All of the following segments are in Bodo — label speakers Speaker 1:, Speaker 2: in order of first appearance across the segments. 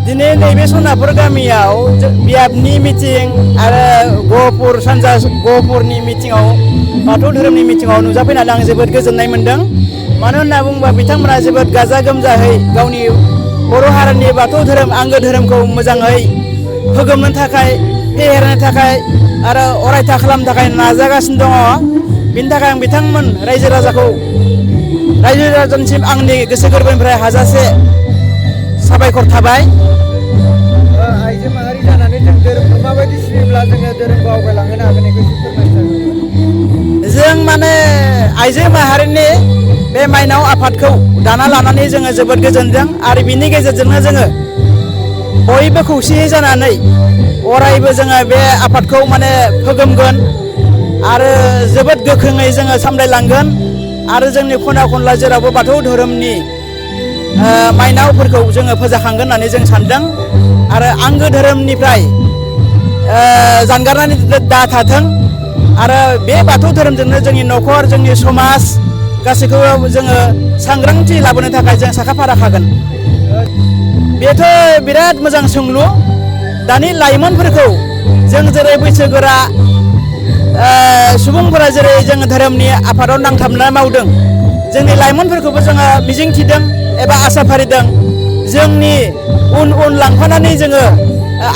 Speaker 1: दिनै नैबे सनापुर गामियाव बियाबनि मिटिं आरो गहपुर सानजा गहपुरनि मिटिंआव बाथौ धोरोमनि मिटिंआव नुजाफैनानै आं जोबोद गोजोननाय मोन्दों। मानो होनना बुङोबा बिथांमोना जोबोद गाजा गोमजायै गावनि बर' हारिनि बाथौ धोरोम आंगो धोरोमखौ मोजाङै फोगोमनो थाखाय फेहेरनो थाखाय आरो अरायथा खालामनो थाखाय नाजागासिनो दङ। बिनि थाखाय आं बिथांमोन रायजो राजानिसिम आंनि गोसो गोरबोनिफ्राय हाजासे साबायखर थाबाय।
Speaker 2: आइजो माहारि जानानै जों धोरोमखौ माबायदि सिबियोब्ला जोङो धोरोमखौ आवगायलांहोनो हागोन बेखौ एसे फोरमायनो।
Speaker 1: जों माने आइजो माहारिनि बे माइनाव आफादखौ दाना लानानै जोङो जोबोद गोजोनदों आरो बिनि गेजेरजोंनो जोङो बयबो खौसेयै जानानै अरायबो जोङो बे आफादखौ माने फोगोमगोन आरो जोबोद गोख्रोङै जोङो सामलायलांगोन आरो जोंनि खना खनला जेरावबो बाथौ धोरोमनि माइनावफोरखौ जोङो फोजाखांगोन होननानै जों सानदों आरो आंगो धोरोमनिफ्राय जानगारनानै दा थाथों आरो बे बाथौ धोरोमजोंनो जोंनि न'खर जोंनि समाज गासैखौबो जोङो सांग्रांथि लाबोनो थाखाय जों साखा-फारा खागोन। बेथ' बिराद मोजां सोंलु। दानि लाइमोनफोरखौ जों जेरै बैसोगोरा सुबुंफोरा जेरै जों धोरोमनि आफादाव नांथाबना मावदों, जोंनि लाइमोनफोरखौबो जोङो मिजिंथिदों एबा आसा फारिदों जोंनि उन उन लांफानानै जोङो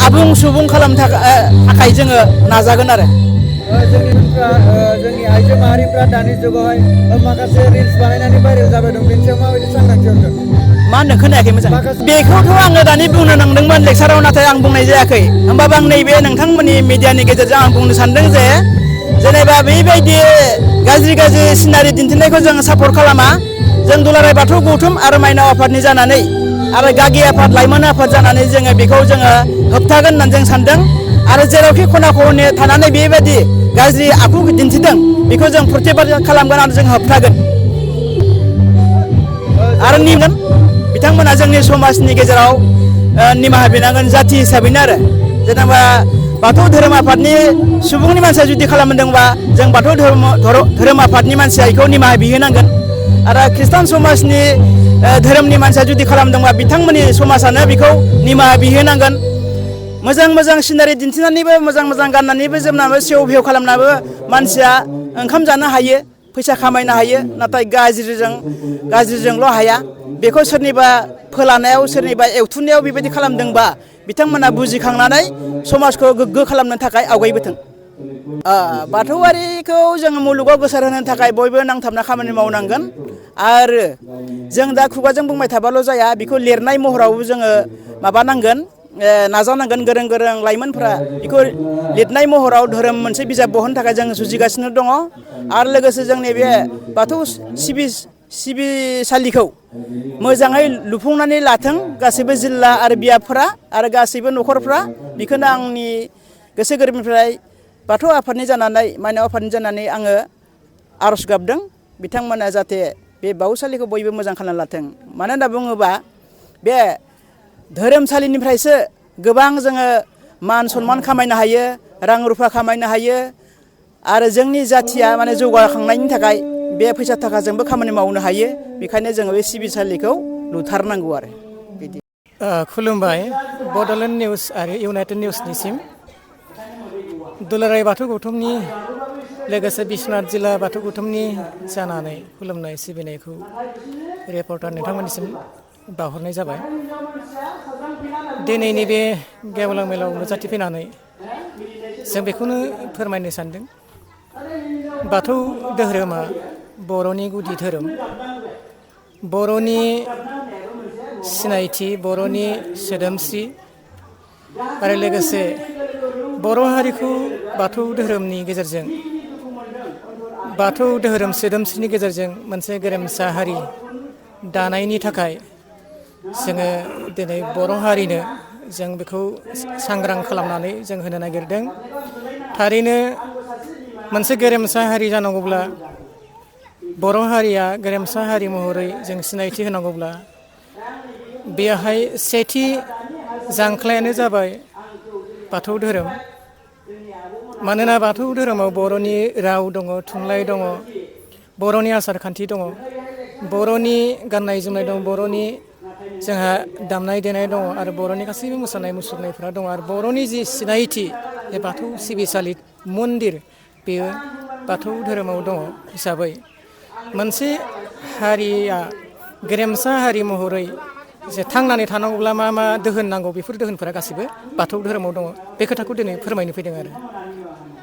Speaker 1: आबुं सुबुं खालामनो थाखाय जोङो नाजागोन आरो।
Speaker 2: जोंनि आइजो माहारिफ्रा दानि जुगावहाय माखासे रिल्स बानायनानै भाइरेल जाबाय दं, बेनि सायाव माबायदि सांग्रांथि हरगोन?
Speaker 1: मा होनदों खोनायाखै मोजां? बेखौथ' आङो दानि बुंनो नंदोंमोन लेक्साराव, नाथाय आं बुंनाय जायाखै। होमबाबो आं नैबे नोंथांमोननि मिडियानि गेजेरजों आं बुंनो सानदों जे जेनेबा बेबायदि गाज्रि सिनारि दिन्थिनायखौ जों सापर्ट खालामा। जों दुलाराय बाथौ गौथुम आरो माइनाव आफादनि जानानै आरो गागि आफाद लाइमोन आफाद जानानै जोङो बेखौ जोङो होबथागोन होननानै जों सानदों आरो जेरावखि खना खनला थानानै बेबायदि गाज्रि आखु दिन्थिदों बेखौ जों प्रतिबाद खालामगोन आरो जों होबथागोन आरो बिथांमोना जोंनि समाजनि गेजेराव निमाहा बिनांगोन जाथि हिसाबैनो आरो। जेनेबा बाथौ धोरोम आफादनि सुबुंनि मानसिया जुदि खालामदोंबा जों बाथौ धोरोम आफादनि मानसिया बेखौ निमाहा बिहोनांगोन आरो खृष्टान समाजनि धोरोमनि मानसिया जुदि खालामदोंबा बिथांमोननि समाजानो बेखौ निमाहा बिहोनांगोन। मोजां सिनारि दिन्थिनानैबो मोजां गाननानैबो जोमनानैबो सेव भेव खालामनाबो मानसिया ओंखाम जानो हायो, फैसा खामायनो हायो, नाथाय गाज्रिजोंल' हाया। बेखौ सोरनिबा फोलानायाव सोरनिबा एवथुनायाव बेबायदि खालामदोंबा बिथांमोना बुजिखांनानै समाजखौ गोग्गो खालामनो थाखाय आवगायबोथों। बाथौआरिखौ जोङो मुलुगाव गोसारहोनो थाखाय बयबो नांथाबना खामानि मावनांगोन आरो जों दा खुगाजों बुंबाय थाबाल' जाया, बेखौ लिरनाय महरावबो जोङो माबानांगोन, नाजानांगोन। गोरों लाइमोनफोरा बेखौ लिरनाय महराव धोरोम मोनसे बिजाब बहननो थाखाय जों जुजिगासिनो दङ आरो लोगोसे जोंनि बे बाथौ सिबिसालिखौ मोजाङै लुफुंनानै लाथों गासैबो जिल्ला आरो बियाबफोरा आरो गासैबो न'खरफ्रा। बेखौनो आंनि गोसो गोरबोनिफ्राय बाथौ आफादनि जानानै माइनाव आफादनि जानानै आङो आर'ज गाबदों बिथांमोना जाहाथे बे बाउसालिखौ बयबो मोजां खालामना लाथों। मानो होनना बुङोबा बे धोरोमसालिनिफ्रायसो गोबां जोङो मान सनमान खामायनो हायो, रां रुफा खामायनो हायो आरो जोंनि जाथिया माने जौगाखांनायनि थाखाय बे फैसा थाखाजोंबो खामानि मावनो हायो। बेखायनो जोङो बे सिबिसालिखौ लुथारनांगौ आरो बिदि।
Speaker 3: खुलुमबाय बड'लेण्ड निउस आरो इउनाइटेड निउसनिसिम। दुलाराय बाथौ गौथुमनि लोगोसे बिश्वनाथ जिल्ला बाथौ गौथुमनि जानानै खुलुमनाय सिबिनायखौ रिपर्टार नोंथांमोननिसिम बावहरनाय जाबाय। दिनैनि बे गेवलां मेलाव नुजाथिफैनानै जों बेखौनो फोरमायनो सानदों, बाथौ धोरोमा बर'नि गुदि धोरोम, बर'नि सिनायथि, बर'नि सोदोमस्रि आरो लोगोसे बर' हारिखौ बाथौ धोरोमनि गेजेरजों, बाथौ धोरोम सोदोमस्रिनि गेजेरजों मोनसे गेरेमसा हारि दानायनि थाखाय जोङो दिनै बर' हारिनो जों बेखौ सांग्रां खालामनानै जों होनो नागिरदों। थारैनो मोनसे गेरेमसा हारि जानांगौब्ला, बर' हारिया गेरेमसा हारि महरै जों सिनायथि होनांगौब्ला बेवहाय सेथि जांख्लायानो जाबाय बाथौ धोरोम। मानोना बाथौ धोरोमाव बर'नि राव दङ, थुनलाइ दङ, बर'नि आसार खान्थि दङ, बर'नि गाननाय जोमनाय दं, बर'नि जोंहा दामनाय देनाय दङ आरो बर'नि गासैबो मोसानाय मुसुरनायफ्रा दङ आरो बर'नि जि सिनायथि बे बाथौ सिबिसालि मन्दिर बेयो बाथौ धोरोमाव दङ हिसाबै मोनसे हारिया गेरेमसा हारि महरै जे थांनानै थानांगौब्ला मा मा दोहोन नांगौ बेफोर दोहोनफोरा गासिबो बाथौ धोरोमाव दङ बे खोथाखौ दिनै फोरमायनो फैदों आरो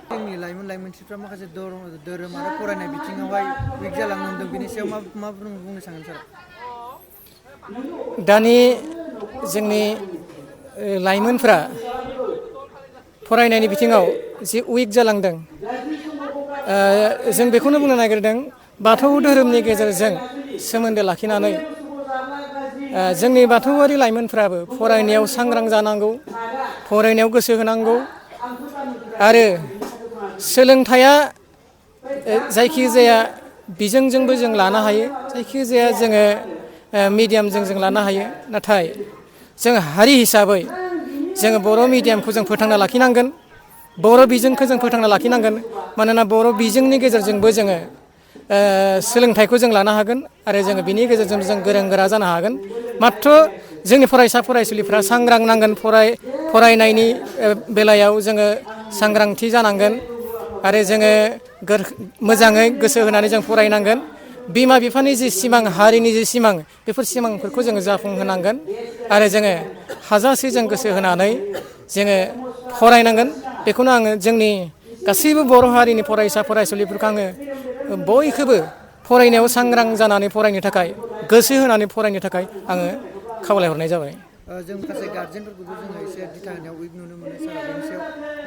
Speaker 2: जोंनि लाइमोनफ्रा माखासे धोरोम आरो फरायनाय बिथिङावहाय उइक जालांनो हमदों बेनि सायाव मा बुंनो सानो सार?
Speaker 3: दानि जोंनि लाइमोनफ्रा फरायनायनि बिथिङाव जि उइक जालांदों जों बेखौनो बुंनो नागिरदों बाथौ धोरोमनि गेजेरजों सोमोन्दो लाखिनानै जोंनि बाथौआरि लाइमोनफ्राबो फरायनायाव सांग्रां जानांगौ फरायनायाव गोसो होनांगौ आरो सोलोंथाइया जायखिजाया बिजोंजोंबो जों लानो हायो जायखिजाया जोङो मिडियामजों जों लानो हायो नाथाय जों हारि हिसाबै जोङो बर' मिडियामखौ जों फोथांना लाखिनांगोन बर' बिजोंखौ जों फोथांना लाखिनांगोन मानोना बर' बिजोंनि गेजेरजोंबो जोङो सोलोंथाइखौ जों लानो हागोन आरो जोङो बिनि गेजेरजों जों गोरों गोरा जानो हागोन माथ्र जोंनि फरायसा फरायसुलिफ्रा सांग्रां नांगोन फरायनायनि बेलायाव जोङो सांग्रांथि जानांगोन आरो जोङो मोजाङै गोसो होनानै जों फरायनांगोन बिमा बिफानि जि सिमां हारिनि जि सिमां बेफोर सिमांफोरखौ जोङो जाफुंहोनांगोन आरो जोङो हाजासे जों गोसो होनानै जोङो फरायनांगोन बेखौनो आङो जोंनि गासैबो बर' हारिनि फरायसा फरायसुलिफोरखौ आङो बयखौबो फरायनायाव सांग्रां जानानै फरायनो थाखाय गोसो होनानै फरायनो थाखाय आङो खावलायहरनाय जाबाय।
Speaker 2: जों माखासे गार्जेनफोरखौबो जोङो एसे दिथा होनायाव उइक नुनो मोनो सार बेनि सायाव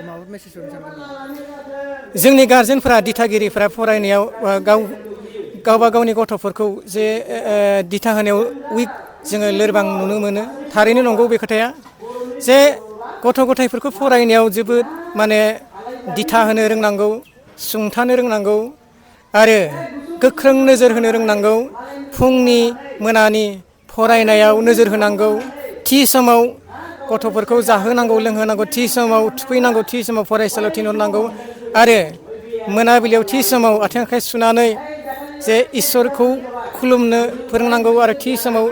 Speaker 2: माबाफोर मेसेज होनो सानदों?
Speaker 3: जोंनि गार्जेनफोरा दिथागिरिफोरा फरायनायाव गावबा गावनि गथ'फोरखौ जे दिथा होनायाव उइक जोङो लोरबां नुनो मोनो थारैनो नंगौ बे खोथाया जे गथ' गथायफोरखौ फरायनायाव जोबोद माने दिथा होनो रोंनांगौ सुंथानो रोंनांगौ आरो गोख्रों नोजोर होनो रोंनांगौ फुंनि मोनानि फरायनायाव नोजोर होनांगौ थि समाव गथ'फोरखौ जाहोनांगौ लोंहोनांगौ थि समाव थुखैनांगौ थि समाव फरायसालियाव थिनहरनांगौ आरो मोनाबिलियाव थि समाव आथिं आखाइ सुनानै जे इसोरखौ खुलुमनो फोरोंनांगौ आरो थि समाव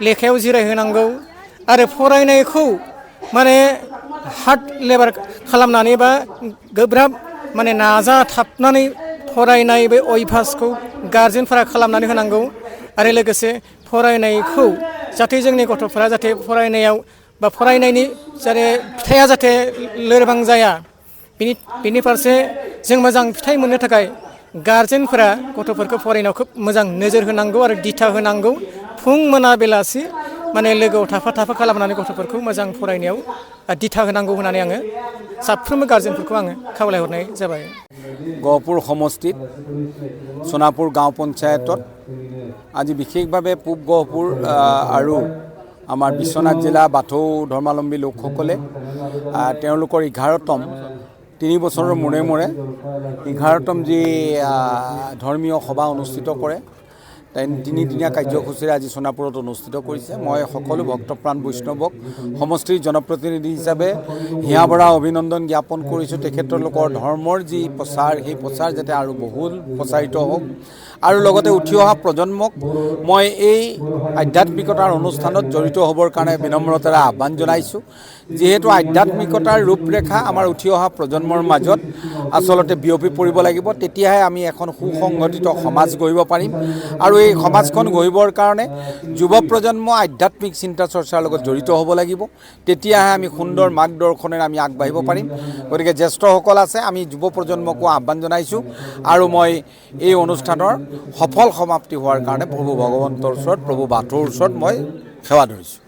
Speaker 3: लेखायाव जिरायहोनांगौ आरो फरायनायखौ माने हार्ड लेबार खालामनानै बा गोब्राब माने नाजाथाबनानै फरायनाय बे अयभासखौ गार्जेनफोरा खालामनानै होनांगौ आरो लोगोसे फरायनायखौ जाहाथे जोंनि गथ'फोरा जाहाथे फरायनायाव बा फरायनायनि जाहाथे फिथाइया जाहाथे लोरबां जाया बिनि फारसे जों मोजां फिथाइ मोननो थाखाय गार्जेनफोरा गथ'फोरखौ फरायनायाव खोब मोजां नोजोर होनांगौ आरो दिथा होनांगौ फुं मोना बेलासि माने लोगोआव थाफा खालामनानै गथ'फोरखौ मोजां फरायनायाव दिथा होनांगौ होननानै आङो साफ्रोमबो गार्जेनफोरखौ आङो खावलायहरनाय जाबाय।
Speaker 4: গহপুৰ সমষ্টিত সোনাপুৰ গাঁও পঞ্চায়তত আজি বিশেষভাৱে পূব গহপুৰ আৰু আমাৰ বিশ্বনাথ জিলা বাথৌ ধৰ্মাৱলম্বী লোকসকলে তেওঁলোকৰ 11তম 3 বছৰৰ মূৰে মূৰে 11তম যি ধৰ্মীয় সভা অনুষ্ঠিত কৰে তিনিদিনীয়া কাৰ্যসূচীৰে আজি সোনাপুৰত অনুষ্ঠিত কৰিছে। মই সকলো ভক্তপ্ৰাণ বৈষ্ণৱক সমষ্টিৰ জনপ্ৰতিনিধি হিচাপে হিয়াভৰা অভিনন্দন জ্ঞাপন কৰিছোঁ। তেখেতলোকৰ ধৰ্মৰ যি প্ৰচাৰ সেই প্ৰচাৰ যাতে আৰু বহুল প্ৰচাৰিত হওক আৰু লগতে উঠি অহা প্ৰজন্মক মই এই আধ্যাত্মিকতাৰ অনুষ্ঠানত জড়িত হ'বৰ কাৰণে বিনম্ৰতাৰে আহ্বান জনাইছোঁ। যিহেতু আধ্যাত্মিকতাৰ ৰূপৰেখা আমাৰ উঠি অহা প্ৰজন্মৰ মাজত আচলতে বিয়পি পৰিব লাগিব তেতিয়াহে আমি এখন সুসংগঠিত সমাজ গঢ়িব পাৰিম আৰু এই সমাজখন গঢ়িবৰ কাৰণে যুৱ প্ৰজন্ম আধ্যাত্মিক চিন্তা চৰ্চাৰ লগত জড়িত হ'ব লাগিব তেতিয়াহে আমি সুন্দৰ মাৰ্গদৰ্শনেৰে আমি আগবাঢ়িব পাৰিম। গতিকে জ্যেষ্ঠসকল আছে আমি যুৱ প্ৰজন্মকো আহ্বান জনাইছোঁ আৰু মই এই অনুষ্ঠানৰ সফল সমাপ্তি হোৱাৰ কাৰণে প্ৰভু ভগৱন্তৰ ওচৰত প্ৰভু বাথৌৰ ওচৰত মই সেৱা ধৰিছোঁ।